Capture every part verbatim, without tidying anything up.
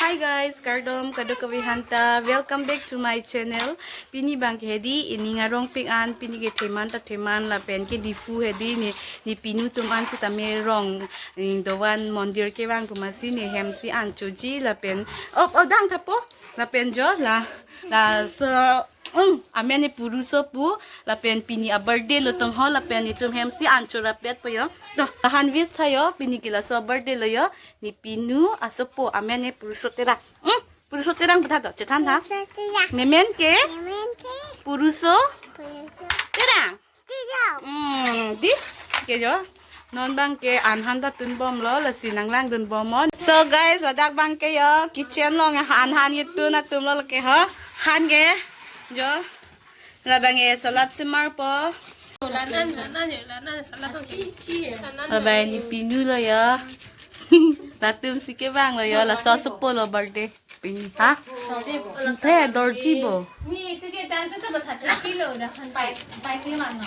Hi guys, kardom kadokave aphanta. Welcome back to my channel. Pini abangke hedi, ening arongpik an, pini ke theman ta theman lapen ke Diphu hedi ne, ne pinu atum an sitame rong, eh, dovan mondir kevang pu amatsi ne hem si an choji lapen, op, op, dang thapo. Lapen jo la, laso, um, amen ne Puruso pu, lapen pini a-birthday lo tong ho, lapen itum hem si an chorapet po jo. To, tahan wish tha jo, pini ke laso birthday lo jo. Ne pinu asopo amen ne Puruso Terang. Hmm, Puruso Terang pu tha to, chethan tha. Puruso Terang. Ne men ke? Ne men ke? Puruso Puruso Terang. Terang. Hmm, di? Ke jo. Non abangke an han ta tunbomlo, lasi nanglangdunbom non. So guys, ladak abangke jo, kitchen along an han ketun atum lo ke ho. Han ke jo. Labang ke salad semarpo. Lanan, lanan, lanan, salad. Laban ne pinu lo jo. Latum si kevang lo jo, laso asopo lo birthday. Pini, ha? Te dorji bo. Ni tu ke dan tu ta matha kilo da khan. Bai, bai si man no.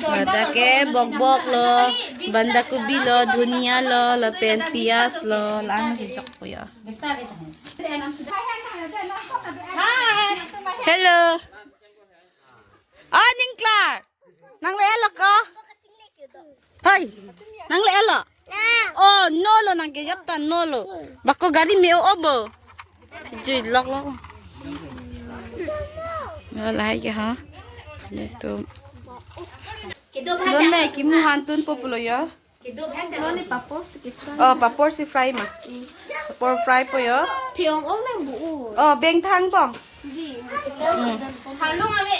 Mata ke bok bok lo. Banda kobi lo, dhunia lo, lapen piyaj lo, la-an kejok po jo. Hi. Hello. Oh, ningklar. Nang le-elo ko? Hoi. Nang le-elo? Oh, no lo nang ke jat ta no lo. Bako gari me-o obo. Jui lok lok. Yo, lahai ke ha. Netum. Don me kimu han tunpo pulo jo. Noni papor si fry. Oh, papor si fry ma. Papor fry po jo. Theong ong nang bu. Oh, beng thang bong. Di. Hmm. Halong ave.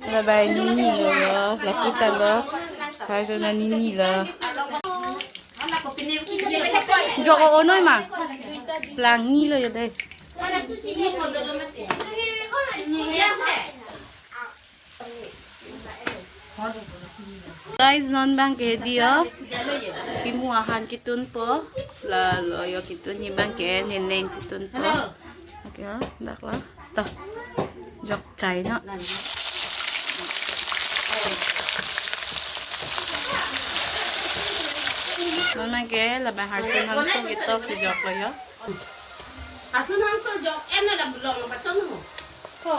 Laban nini lo jo. Lapu ta lo. Fry to na nini lo. Jo ko onoi ma. Plang ni lo jo dei. Guys, non abangke hedi jo. Kimu ahan ketunpo. La lo jo ketun, ne abangke ne neng si tunpo. Okay, ha, dak la. To. Jok chai non. Non abangke laban harsun hangso ketok si jok lo jo. Asun hangso jok, eno la bulong lo pachon ho. Ko.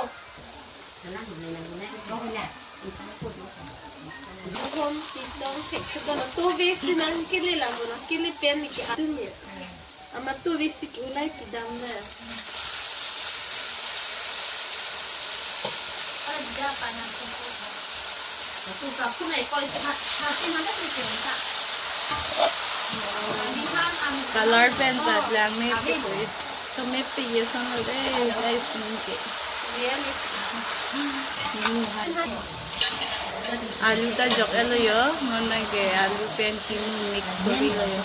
Kom, pitong, thek, suka lo. Tu besi nang kili la mo na, kili pen ni ke adun ya. Ama tu besi ke ulai pidam na. Ada panang. Color pen ta lang me pu. Chomepik ason lo dei, guys, ningke. Alu ta jok-et lo jo, non abangke alu pen kimu mix kori lo jo.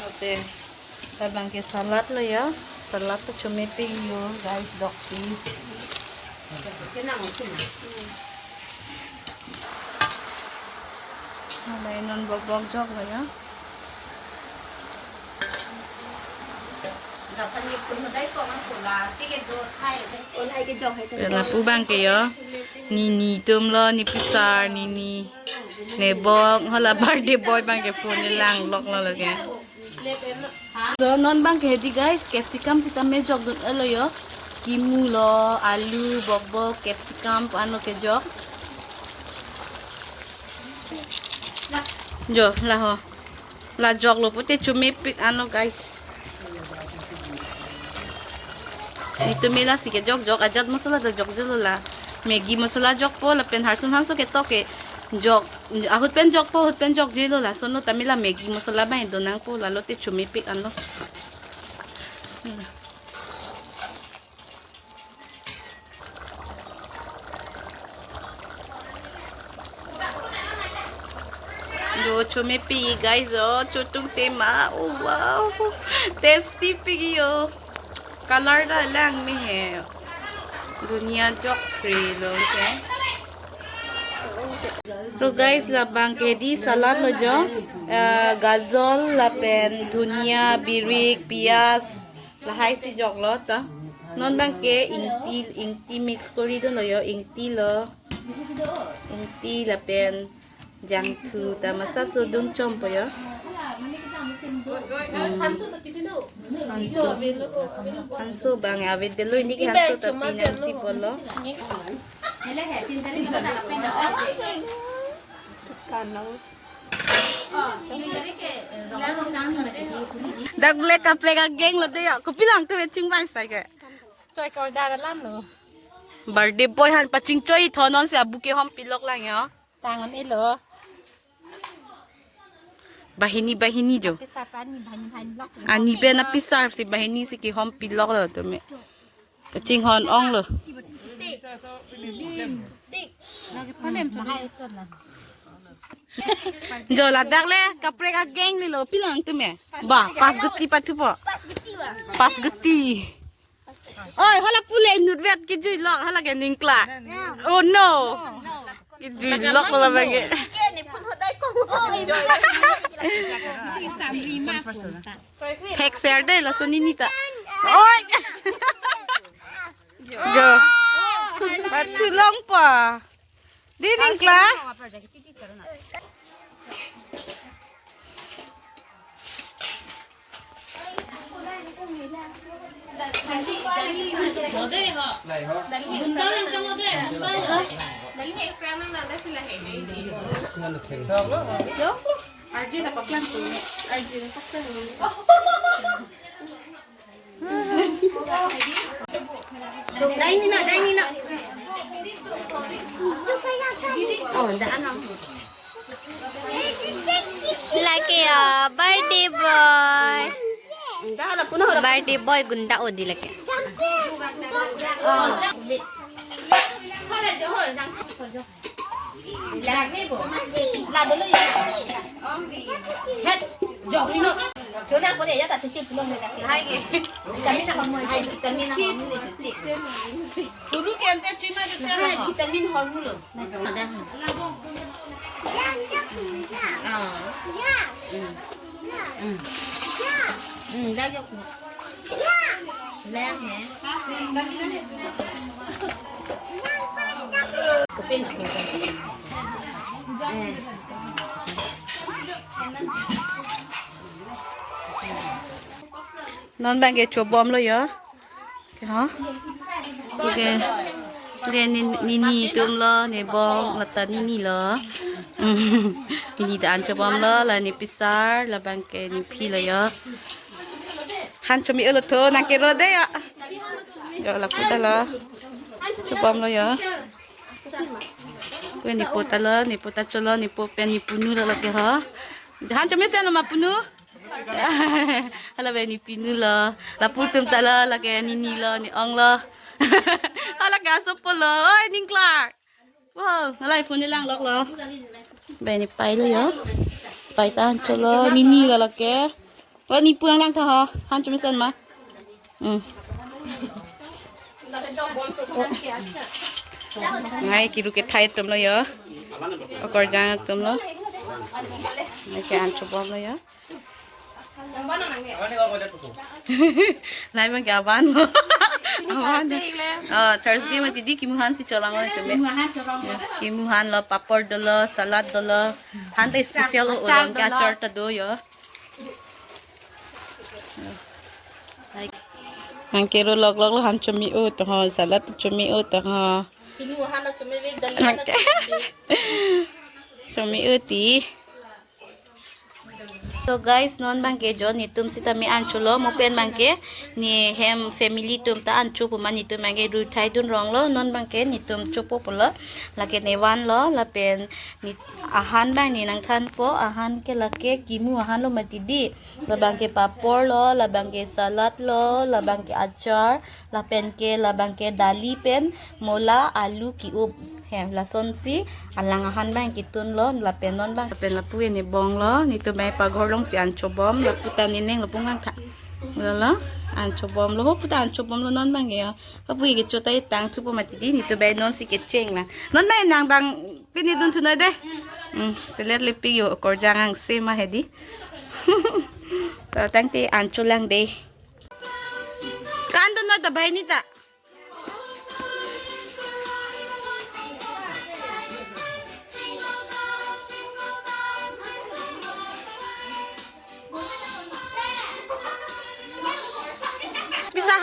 Ote. Labang ke salad lo jo. Salad ta chomepik jo, guys, dokpik. Labang non bok bok jok lo jo. Lapu abangke jo. Nini atum lo, ne pisar, nini. Ne bok, hala birthday boy abangke phone ne lang lok lo lake. So, non abangke hedi guys, capsicum sitame jokdun-et lo jo. Kimu lo, alu, bok bok, capsicum, pu-an lo kejok. Jo, la ho. La jok lo pute chomepik an lo guys. Itum me lasi kejok jok, ajat masala ta jokje lo la. Maggi masala jokpo lapen harsun hangso ketok ke jok. Ahut pen jokpo, ahut pen jokje lo, lason lo tame la Maggi masala abang do nangpo, la lote chomepik an lo. Jo chomepik guys, jo chotung tema. Oh wow. Tasty pik jo. Color ta lang me he. Dhunia jok free lo ke. So guys, labang ke hedi salad lo jo. Eh, gajol lapen dhunia, birik, piyaj, lahai si jok lo ta. Non abangke ingti, ingti mix kori dun lo jo, ingti lo. Ingti lapen Jangthu ta masap so dun chompo yo. Hmm. Hanso. Hanso bang avedetlo, neli ke hanso ta pinangsi bolo. Dak le kaprek agang lo de yo. Kopi lang tu chingvai sai ke. Choi kordar alam lo. Birthday boy aphan pachingchoi tho, non si abu ke hom pilok lang yo. Tangan elo. Bahini bahini jo. Pisa pani bahini bahini lok. Ani pen apisar si bahini si kehom pilok lo tumi. Kachinghon onglo. Tik. Tik. Bahai chot la. Jo ladak le kaprek agang ni lo pilang tumi. Ba, pas guti pathupo. Pas guti ba. Pas guti. Oi, hala pule nutvet kejui lok, hala ke ningkla. Oh no. Kejui lok lo bang ke. Thek ser de laso nini ta. Oi. Jo. Pathu longpo. Di ningkla. Dai ni na, dai ni na. Oh, daan ham. Lake ya, birthday boy. Dah lah, punah lah. Birthday boy gunda odi lake. Oh. La dulu ya. Het, jog ni no. Jona ko de ya ta cuci pulang de kaki. Hai ke. Vitamin apa mau? Hai, vitamin apa mau ni cuci? Guru ke ante cuci mah cuci. Hai, vitamin hormon lo. Ada. Ah. Hmm. Hmm. Hmm, dah jok. Lem he. Non bang ke chobom lo yo. Ha? Oke. Oke, ni, nini atum lo, nebong, lata nini lo. Nini ta an chobom lo, la nepisar, labang ke nephi lo yo. Han chomi-o lo tho, nang kero de yo. Yo, lapu ta lo. Chobom lo yo. Kue nepo ta lo, nepo ta cholo, nepo pen nepunu lo lake ho. Han chomi sen lo ma punu. Hala pen nepinu lo. Lapu atum ta lo, lake nini lo, ne-ong lo. Hala ke asopo lo. Oi, ningklar. Wow, nalai phone ni lang lok lo. Bai nepai lo yo. Pai ta an cholo, nini lo lake. Wah, nepu ang lang tha ho. Han chomi sen ma. Hmm. Ngai kiru kethai atum lo yo. Okorjang atum lo. Ngai ke an chobom lo yo. Nai bang ke aban lo. Aban. Oh, Thursday mati di kimu han si cholang lo tumi. Kimu han lo, papor dolo, salad dolo. Han ta special lo, achar orang ke dolo. Achar ta do yo. Nang kero lok lok lo, han chomi-o tha ho, salad chomi-o tha ho. Pinu han chomi-o, dali han chomi-o. Chomi-o ti. So guys, non bang ke jo netum sitame an cholo, mo pen bang ke ne hem family atum ta an cho pu ma, netum bang ke ruithai dun rong lo, non bang ke netum chopo pulo, lake ne van lo, lapen ne ahan bang ne nangthanpo, ahan ke lake kimu ahan lo mati di. Labang ke papor lo, labang ke salad lo, labang ke achar, lapen ke labang ke dali pen mula alu ki-up. He, lasonsi alang ahan bang ketun lo, lapen non bang. Lapen lapu ke nebong lo, netum bang paghor long si an chobom, lapu ta nening lapu ngang kha. Lo lo, an chobom lo, ho pu ta an chobom lo non bang ke yo. Lapu ke chota itang thupo mati di, netum bang non si kecheng la. Non bang nang bang pini dun thu noi de. Hmm, selet lepi yo, okorjang angse ma he di. To tangte an cholang de. Kan dun noi ta bai ni ta.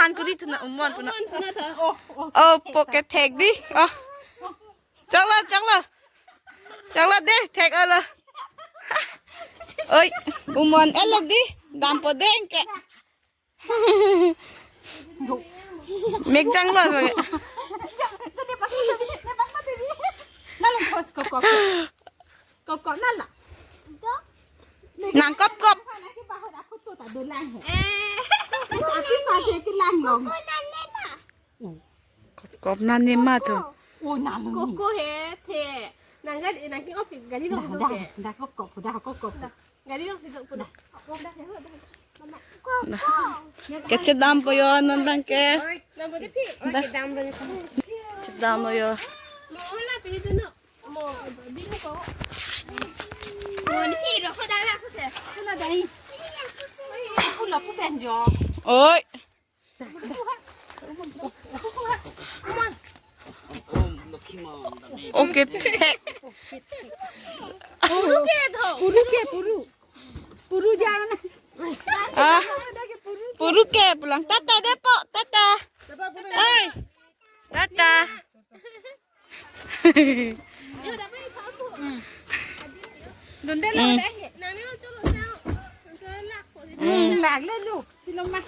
Han kuri thu na, Umon pu na. Oh, po ke thek di. Oh. Choklo, choklo. Choklo de, thek olo. Oi, Umon elok di. Dampo deng ke. Mek janglo. Nalo kos kok kok. Kok kok nala. Nang kop kop. Kop kop nani ma tu. Oh, nalo. Koko he the. Nang gari, nang king op gari lo. Dah, dah, dah kop kop, dah kop kop. Gari lo, duduk pun. Kechedam po yo non tang ke. Nang beri pi. Dah. Chedam po yo. Mo hala pi dunu. Mo, di mo ko. Mo ni pi ro ko dah la ko se. Ko na dai. Ko lo ko ben jo. Oi. Okay, thek. Puru ke tho. Puru ke, puru. Puru jana. Ah. Puru ke pulang. Tata de po, tata. Oi. Tata. Donde lo dai. Nang ni lo cholo sao. Nang ke lak ko. Hmm, lak le lo. Pilong ma.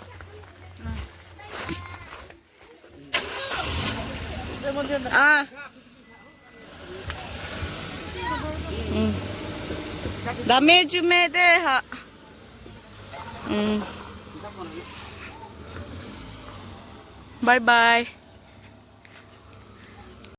Ah. Hmm. Dame jume de ha. Hmm. Bye bye.